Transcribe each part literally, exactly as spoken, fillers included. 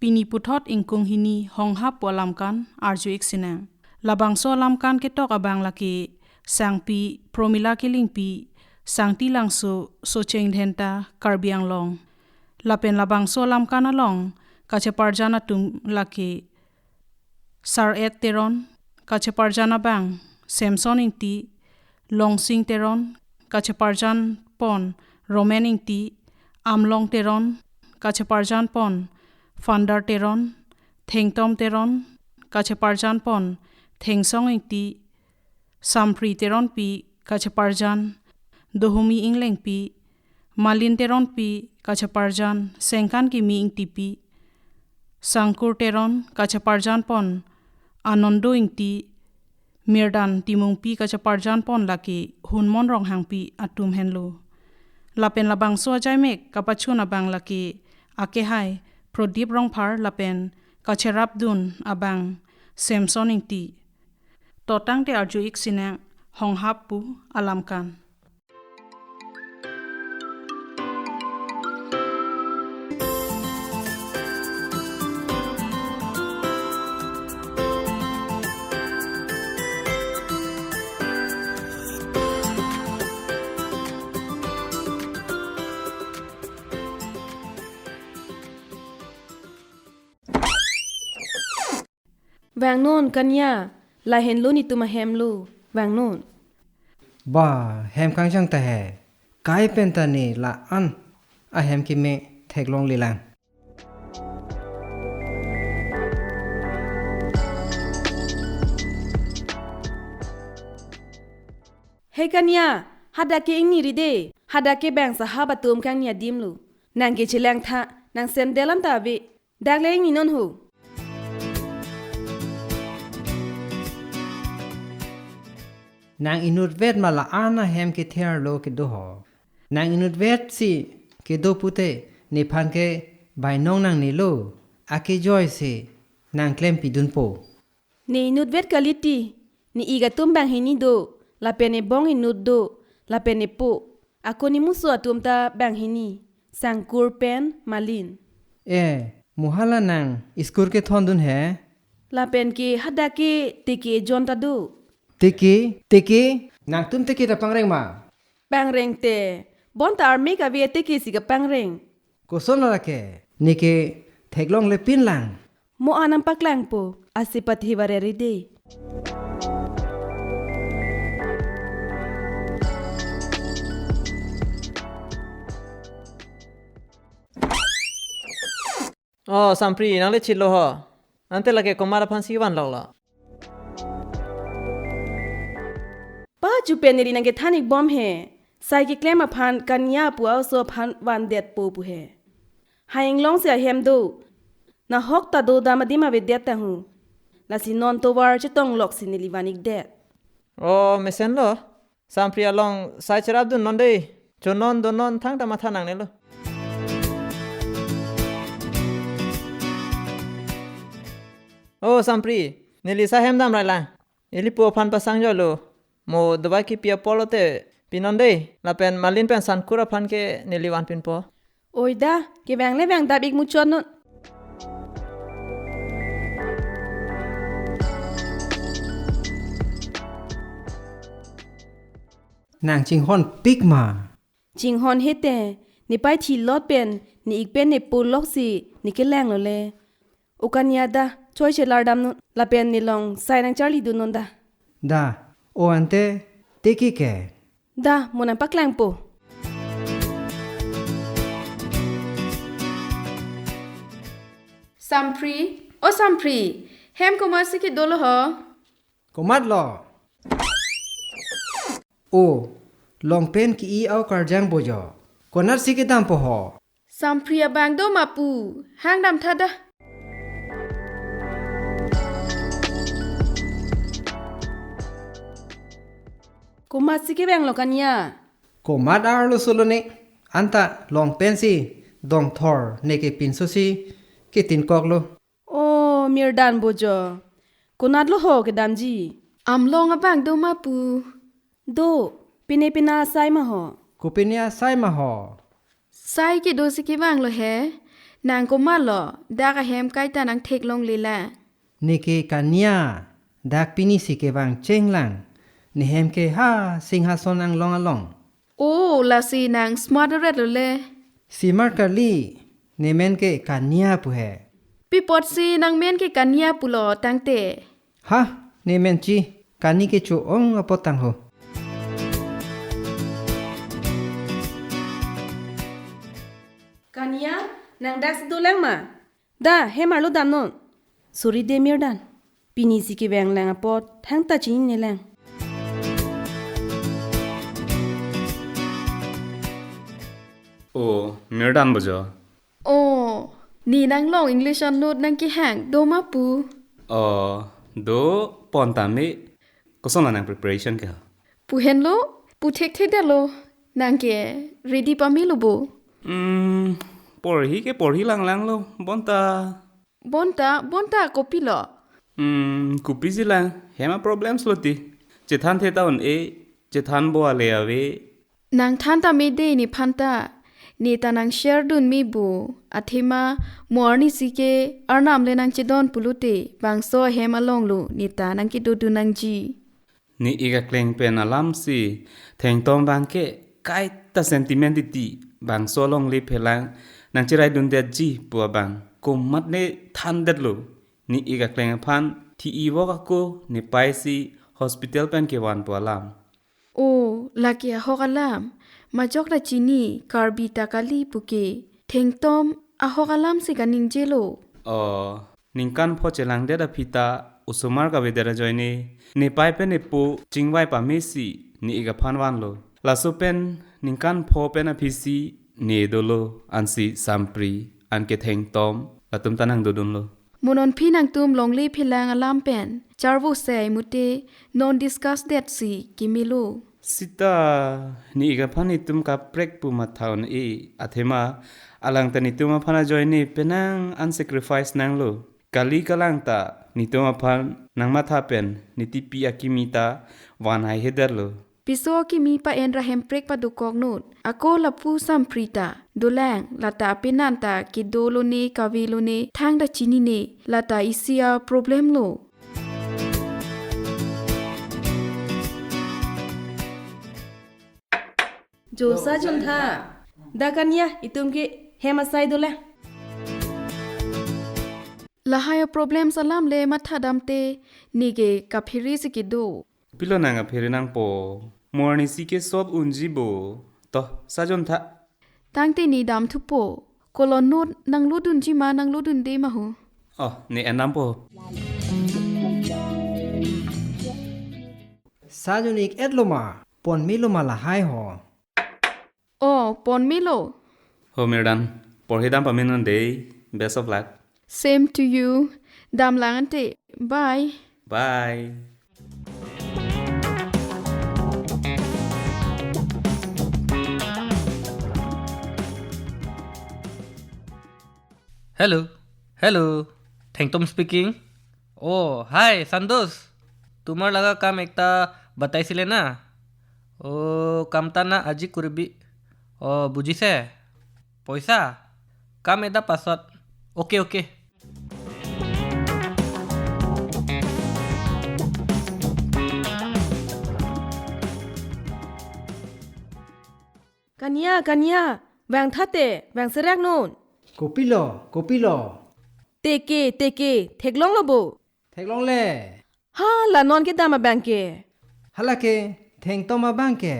Pini puthot ingkung hini honghap pu alamkan arju-ik sinang. Labangso alamkan ketok abang lake Sangpi Promila Kilingpi, Sangti Langso, Socheng Dhenta, Karbi Anglong. Lapen labangso alamkan along kacheparjan atum lake Sar-et Teron, kacheparjan abang Samson Ingti, Longsing Teron, kacheparjan pon Romen Ingti, Amlong Teron, kacheparjan pon Fandar Teron, Thengtom Teron, kacheparjan pon Thengsong Ingti, Sampri Teronpi, kacheparjan Dohumi Inglengpi, Malin Teronpi, kacheparjan Sengkan Kimi Ingtipi, Sangkur Teron, kacheparjan pon Anondo Ingti, Mirdan Timungpi, kacheparjan pon lake Hunmon Ronghangpi atum henlo. Lapen labangso ajaimek kapachun abang lake akehai Prodip Rongphar lapen kacherapdun abang Samson Ingti. To tangte arju-ik sinang honghap pu alamkan. Vangnon kania, lahenlo netum ahemlo. Vangnon. Ba, hem kangjang ta he. Kai pen ta ne la-an ahem keme theklonglelang. He kania, hadak ke ingni ride. Hadak ke bang sahap atum kangni adim lo. Nang ke chelang tha, nang sandal an ta ave. Dak le ingni non ho. Nang inutvet ma la-an ahem kether lo kedo ho. Nang inutvet si kedo pute nephan ke bainong nangnelo. Akejoi si nang klempidunpo. Ne inutvet kaliti, ne ik atum banghini do, lapen ne bong inut do, lapen ne po. Ako ne muso atum ta banghini, Sangkur pen Malin. E, mo hala nang school kethondun he? Lapen ke hadak ke teke ejon ta do. Teke, teke, nangtum teke ta pangreng ma? Pangreng te, bonta army kave teke si kapangreng. Koson lake, neke theklonglepin lang. Mo an nangpaklangpo, asi pathi vareri de. Oh, Sampri, nang le chitlo ho. Ante lake komat aphan si vanloklo? Pa chupen neli nang kethan-ik bom he. Sai keklem aphan kania pu a-oso aphan vandetpo pu he. Hai inglong si ahem do. Nahok ta do dam adim avedet tanghu. Lasi non tovar chetonglok si neli van-ikdet. Oh, mesenlo. Sampri along sai cherapdun non dei. Chonon donon thangta matha nangnelo. Oh, Sampri, neli sai hem damrailang. Ili pu aphan pasang joilo. Mo dawai kipi apor lote pinon dei. Lapen Malin pen Sangkur aphan ke neli vanpinpo. Oi da, kevang le vang dap-ik muchot non. Nang chinghonpik ma? Chinghon he te, ne pai thilot pen, ne ik pen ne polok si, ne kelang lo le. O kania da, choi chelar dam non, lapen ne long sai nangcharlidun non da. Da, o ante, teke ke. Da, mo nangpaklangpo. Sampri, o Sampri, hem komat si kedolo ho? Komatlo? O, long pen ke-i au karjang bojo. Konat si kedampo ho? Sampri abang do ma pu, hang dam tha da. Komat si kevanglo kania? Komat arloso lo ne, anta long pen si dongthor neke pinso si ketinkoklo. O, mirdan bojo. Konatlo ho kedamji? Amlong abang do ma pu? Do, pine pina asai ma ho? Kopine asai ma ho? Sai kedo si kevanglo he. Nang komatlo, dak ahem kaita nang theklonglelang. Neke kania, dak pini si kevang chenglang. Nehem ke ha Singhason anglong along. Oh, lasi nang smart ret lo le. Smart kali, nemen ke kania pu he. Pi apotsi nangmen ke kania pulo tangte? Ha, nemen chi, kani kecho-ong apot tang ho. Kania, nang dak si dolang ma? Da, hem arlo damnon. Sorry de Mirdan. Pini si kevanglang apot, thangta chininelang. Oh, Mirdan bo jo. Oh, ne nanglong English a-note nangkehang do ma pu? Oh, do pon tame. Koson la nang preparation ke? Pu henlo, pu thekthedetlo. Nang ke ready pamelo bo? Hmm, porhi ke porhi langlanglo, bonta. Bonta, bonta kopilo? Hmm, kopisi lang, hem a-problems lo ti. Chethanthe ta un-e, chethan bo ale ave. Nang than tame de nephan ta. Ne ta nang share dun me bo. Athema mo arnisi ke Arnam le nangchedon pulote, bangso ahem along lo ne ta nangkedodun nangji. Ne ik akleng pen alam si Thengtom abang ke kaita sentiment titi, bangso alongle phelang nangcheraidundetji pu abang komatne thandetlo. Ne ik akleng aphan thi-i vok ako nepei si hospital pen kevan pu alam. Oh, lake ahok alam. Majok ta chini, Karbi ta kali puke. Thengtom ahok alam si kaningjelo. Oh, ningkan pho chelangdet aphi ta osomar kavedet ajoine, nepei pen nepo chingvai pamesi ne ik aphan vanlo. Laso pen ningkan pho pen aphi si ne dolo, ansi Sampri, anke Thengtom, latum ta nangdodunlo. Mo non phi nangtum longle phelang alam pen charvo sei mute non discuss det si kimilo. Sita, ne ik aphan netum kaprek pu matha un-e, athema alang ta netum aphan ajoine penang an sacrifice nanglo. Kali kalang ta netum aphan nangmatha pen ne tipi akimi ta van haihedetlo. Piso akimi pa-en ra hemprek padokok non. Ako lapu Sampri ta dolang, lata apenan ta kedolone, kavelone, thangta chinine, lata isi a-problem lo. Jo, sajuntha. Da Kania, itum ke hem asai dolang. Lahai a-problems alam le matha damte, neke kaphere si kedo. Pilo nang aphere nangpo? Mo arnisi ke solve unji bo. To, sajuntha. Tangte ne damthupo. Kolo note nanglodunji ma nanglodunde ma ho? Oh, ne en dampo. Sajun ik-etlo ma, ponmelo ma lahai ho? Oh, ponmelo. Ho Mirdan, porhi dam pamenon dei. Best of luck. Same to you. Damlang ante. Bye. Bye. Hello. Hello. Thengtom speaking. Oh, hi, Santosh. तुम्हार लगा काम एकटा बताইছিলে না? অ, কামটা না আজি কৰিবি। অ, বুজিছে? পইচা? কাম এটা পাছত। Okay, okay. Kania, Kania, vangtha te, vangserak non. Kopilo, kopilo? Teke, teke, theklonglo bo? Theklongle. Ha, la non kedam abang ke? Hala ke Thengtom abang ke.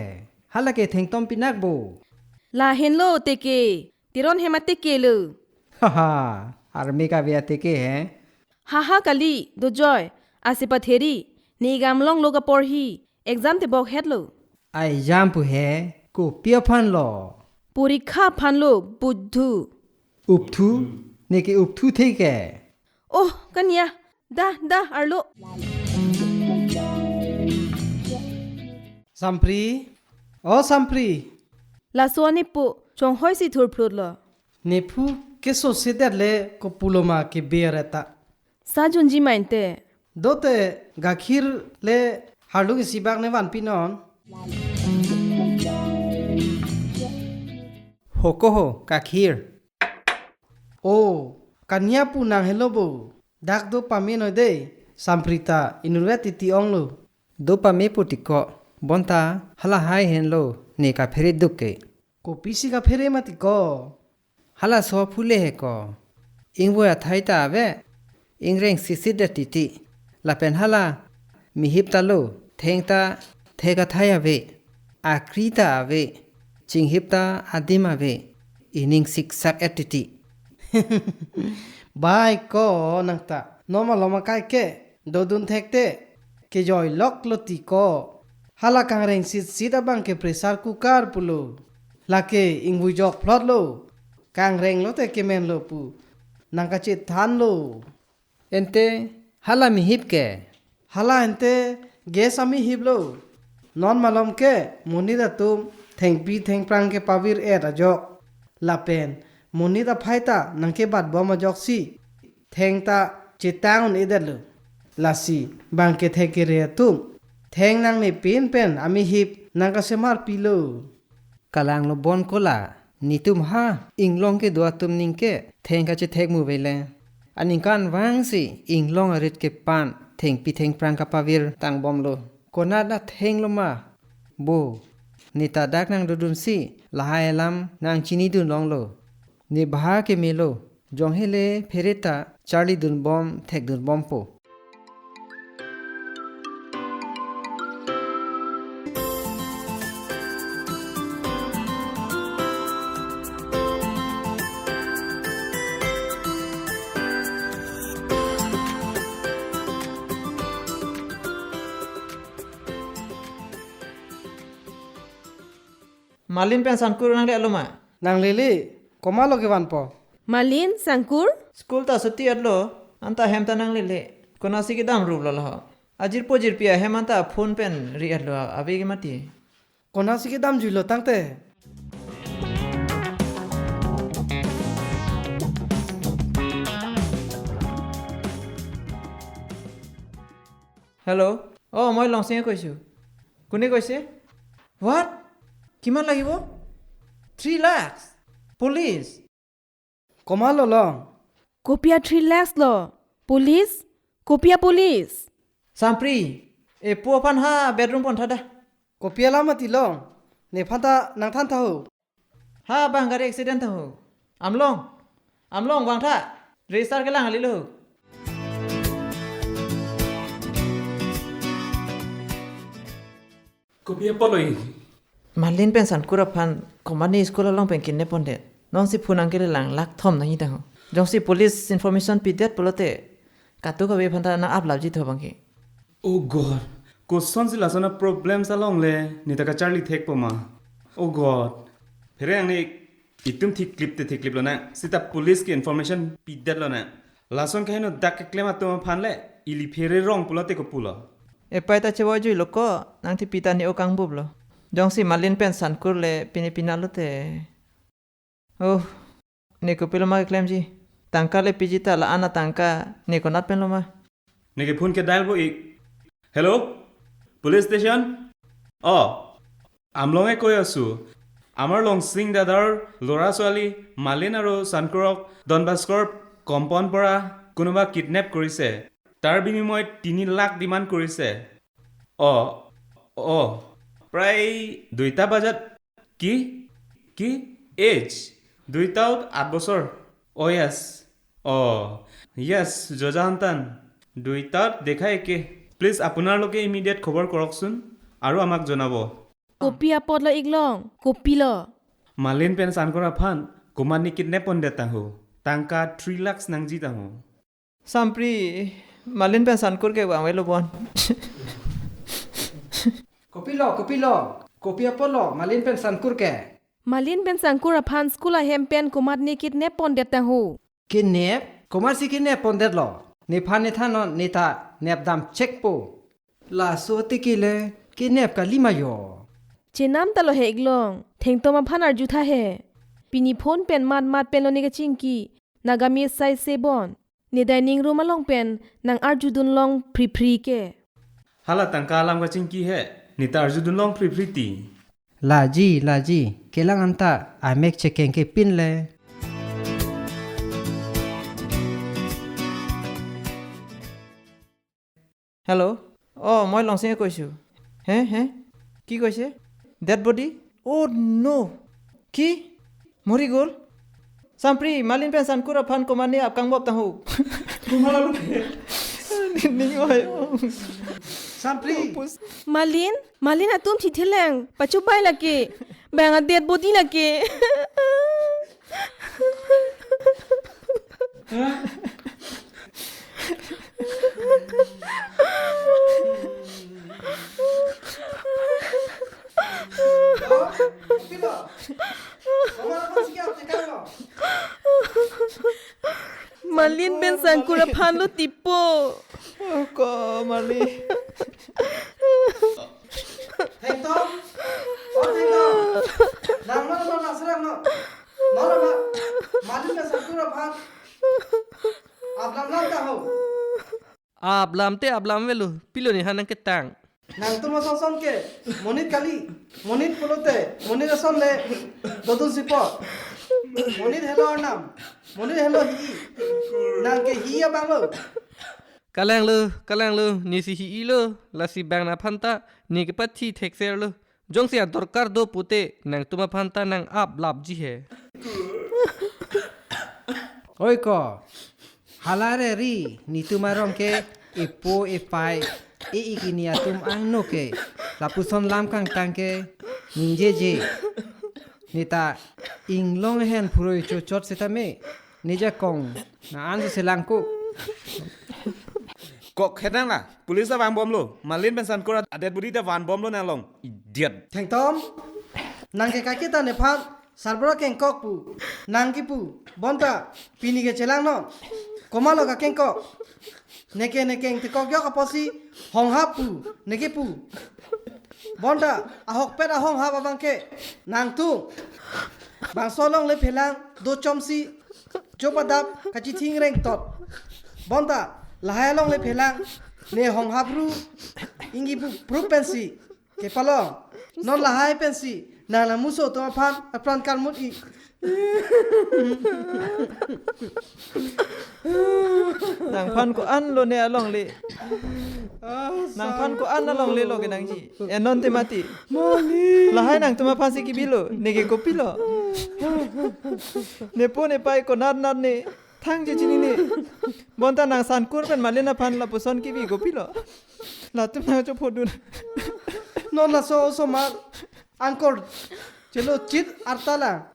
Hala ke Thengtom pinak bo. Lahenlo teke. Teron hem ateke lo. Haha, army kave ateke he. Haha kali, dojoy. Ase patheri. Ne ik amlong lo kaporhi. Exam tebok hetlo. Ai jam pu he, kopi aphan lo? Porikha aphan lo, Buddhu. Upthu? Neke upthu theke. Oh, Kania, da, da, arlo. Sampri? O Sampri? Laso anepo, chonghoi si thurphlutlo. Nephu keso sedet le kopuloma ke ber eta. Sajunji mainte. Dote gakhir le harlung isi bak ne vanpinon. Phokoho, kakhir. O, kania pu nang helo bo. Dak do pame noi dei, Samprita inutvet titi onglo. Do pame pu tiko, bonta halahai henlo, ne kaphere duk ke. Kopisi kaphere ma tiko? Halaso phule he ko. Ingvoi athai ta ave, ingreng sisitdet titi. Lapen hala, mihip ta lo, theng ta, thek athai ave, akri ta ave, chinghip ta adim ave, ining siksak et titi. Bai ko nang ta, non malom akai ke, dodun thekte, kejoi lok lo tiko. Hala kangreng sitsit abang ke pressure cooker pulo. Lake ingvoi jok phlot lo. Kangreng lote kemen lo pu. Nang kachethan lo. Ente hala mihip ke? Hala ente gas amihip lo. Non malom ke monit atum thengpi thengphrang kepavir et ajok. Lapen monit aphai ta nangkebat bom ajoksi theng ta chetang un-edet lo. Lasi bang kethek kere atum theng nangne pin pen amihip nang kasemar pilo. Kalang lo bon kola, netum ha inglong kedo atum ningke theng kachethek mu vele. Aningkan vangsi inglong arit kepan thengpi thengphrang kapavir tangbom lo. Konat atheng lo ma? Bo, ne ta dak nang dodunsi lahai alam nang chinidun longlo. Ne bha kemelo, jong hele phere ta charli dunbom thekdunbompo. Malin pen Sankur nangle-etlo ma? Nanglele, komatlo kevanpo? Malin, Sankur? School ta suti etlo, anta hem ta nanglele. Konasi kedam ruplo laho. Ajirpo jirpi ahem anta phone pen ri-etlo, ave ke mati. Konasi kedam juilo tangte? Hello? অ, মই লংচিঙে কৈছোঁ। কোনে কৈছে? What? কিমান লাগিব? Three lakhs? Police? Komatlo long? Kopi a three lakhs lo? Police? Kopi a police? Sampri, epo aphan ha bedroom pon tha da. Kopi alam mati long? Nephan ta nangthan tha ho. Ha bang gari accident tha ho. Amlong. Amlong vang tha. Register kelang alilo ho. Kopi apotlo ik? Malin pen Sankur aphan komatne school along pen kidnap pondet. Nonsi phone nangkelelang lakh thom nangji tang ho. Jongsi police information pidet pulote katuk kave aphan ta nang aplapji tho bangke. Oh God, kosonsi lason a problems along le neta kacharli thekpo ma. Oh God, pherang ne itum thiklip te thiklip lonang, seta police ke information pidet lonang. Lason kaheno dak keklem atum aphan le ili phere rong pulote kopulo. Epai ta chevoijuilo ko, nangthe pita ne-o kangbuplo. Jongsi Malin pen Sankur le pine pina lote. Oh, ne kopilo ma keklemji. Tangka le piji ta la-an atangka ne konat penlo ma. Neke phone ke dial bo ik. Hello? Police station? অ, আমলঙে কৈ আছো। আমাৰ লংচিং দাদাৰ ল'ৰা ছোৱালী মালিন আৰু চানকুৰক ডনবাস্কৰ কম্পাউণ্ড পৰা কোনোবা কিডনেপ কৰিছে। তাৰ বিনিময়ত তিনি লাখ ডিমাণ্ড কৰিছে। অ, অ, প্ৰায় দুইটা বজাত। কি? কি? এজ? দুইটাও আঠ বছৰ। অ, য়েছ। অ, য়েছ, যজা সন্তান। দুইটাত দেখা একে। প্লিজ আপোনালোকে ইমিডিয়েট খবৰ কৰকচোন আৰু আমাক জনাব। Kopi apotlo iklong, kopilo? Malin pen Sankur aphan komatne kidnap pondet tangho. Tangka three lakhs nangji tangho. Sampri, Malin pen Sankur ke vangvelo bon. Kopilo, kopilo, kopi apotlo Malin pen Sankur ke? Malin pen Sankur aphan school ahem pen komatne kidnap pondet tangho. Kidnap? Komatsi kidnap pondetlo? Nephan nethan non neta nepdam chekpo. Laso tiki le kidnap kali ma yo. Chenam talo he iklong, thengtom aphan arju tha he. Pini phone pen mat mat penlo ne kachingki, Nagami sai se bon. Ne dining room along pen nang arjudun long phri phri ke. Hala tangka alam kachingki he, neta arjudun long phri phri ti. Laji, laji, kelang anta amek chekeng ke pin le. Hello? Oh, মই লংচিঙে কৈছোঁ। হে, হে? কি কৈছে? Dead body? অ' ন'! কি? মৰি গ'ল? Sampri, Malin pen Sankur aphan komane apkang bop tahu. Ning oi. Sampri. Malin, Malin atum chithelang, pachubai lake. Bang a dead body lake. Malin pen Sankur aphan lo tipo. Ko Malin. Thengtom. O Thengtom. Nang no no nang serang no. No no no. Malin pen Sankur aphan. Aplam lam ta ho. Aplam te aplam avelo, pilo ne ha nangketang. Nangtum asonson ke monit kali, monit pulote monit ason le dodun sipo. Monit helo arnam, monit helo hi-i. Nang ke hi-i abang lo. Kalang lo, kalang lo, nesi hi-i lo, lasi bang na phanta ne kepathi thekser lo. Jongsi adorkar do pute nangtum aphanta nang aplapji he. Oi ko, hala re ri, netum arong ke epo epai, e-ik ini atum angno ke lapuson lam kangtang ke ningjeje. Neta inglong hen phuroi chochot setame, ne jakong na an selang ko. Kok hetang la, police ta vangbomlo, Malin pen Sankur a dead body ta vanbomlo nang along. Idiot. Thengtom, nang ke kaketa nephan, sarbura kengkok pu, nang kipu, bonta, pini ke chelang non. Komatlo kakengkok. Neke neke ingtekok yok apotsi, honghap pu, neke pu. Bonta, ahokpet ahonghap abang ke, nangtum. Bangso alongle phelang, do chomsi, chopadap, kachithing rengtot. Bonta, lahai alongle phelang, ne honghap ru, inggi pu, prup pensi. Kepalong, non lahai pensi, nang lamuso atum aphan, apran karmut i. Nangphan ko-an lo ne alongle. Nangphan ko-an alongle lo ke nangji. Enon te mati. Lahai nangtum aphansi kibilo, neke kopilo. Nepo nepai ko nar nar ne. Thangje chinine. Bonta nang Sankur pen Malin aphan lapuson kibi kopilo. Latum nang chophodun. Non laso osomar angkor chelo chit artala.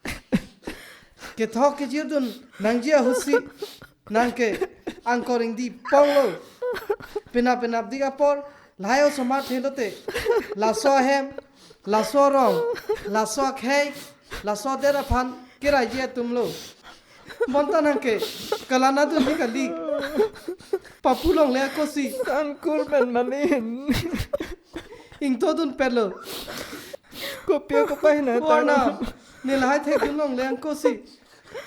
Kethok kejirdun nangji ahutsi. Nang ke angkor ingdi ponglo. Penap penap dik apor. Lahai osomar thelote. Laso ahem. Laso arong. Laso akhei. Laso adet aphan. Keraiji atumlo. Bonta nang ke, kalana dunji kali. Papu longle akosi. Sankur pen Malin. Ingtodun pelo. Kopi kopai na warna. Tang. Ne lahai thekdun longle angkosi.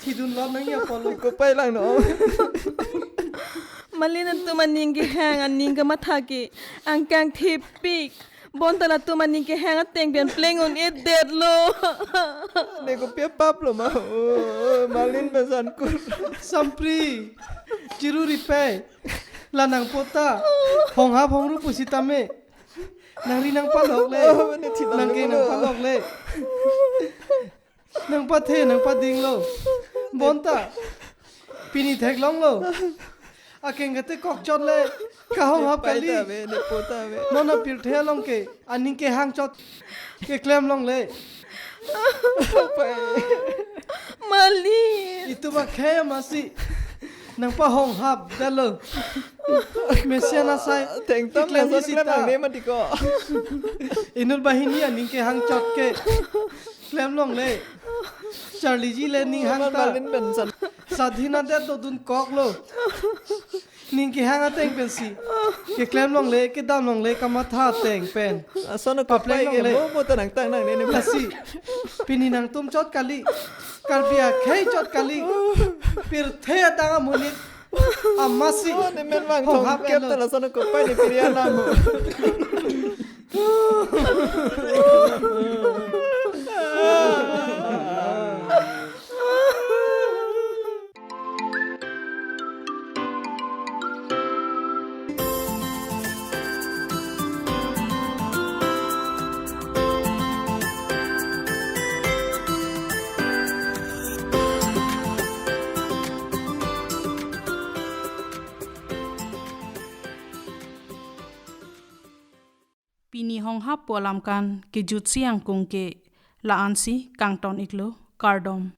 Thidun lom nangji apotlo. Kopai lang no. Malin atum aning kehang aning kamatha ke. Angkang thepik. Bonta latum aning kehang ateng pen pleng un-edetlo. Ne kopi apap lo ma. Oh, Malin pen Sankur. Sampri. Chiru ripe. La nangpo ta. Honghap hongru pusitame. Nangri nangpalokle. Oh, ne thilang nang ke lo. Nangpalokle. Nangpathe, nangpadinglo. Bonta. Pini theklonglo. Akeng kate kokchot le. Kahonghap kali. Nepai ta ave, nepo ta ave. Non apirthe along ke. Aning kehang chot. Keklem longle. Pai. Malin. Itum akhei amatsi. Nangpahonghap detlo. Mesian asai. Thengtom keklem lason sita. Keklem nangne mati ko. Inut banghini aning kehang chot ke. Klem longle. Charliji le ning hang ta. Malin pen San. Sadhin adet dodun koklo. Ning kehang ateng pensi. Keklem longle, kedam longle, kamatha ateng pen. Ason papleng kopai ke longle. Mo mo ta nangtang nangne ne. Lasi. Pini nangtum chot kali. Karbi akhei chot kali. Pirthe atang amonit. Amatsi. Oh, ne men vang honghap thong kep lo. Ta lason kopai ne piri alam. Pini honghap pu alam kan kejutsi angkung ke la-ansi kangton iklo, kardom.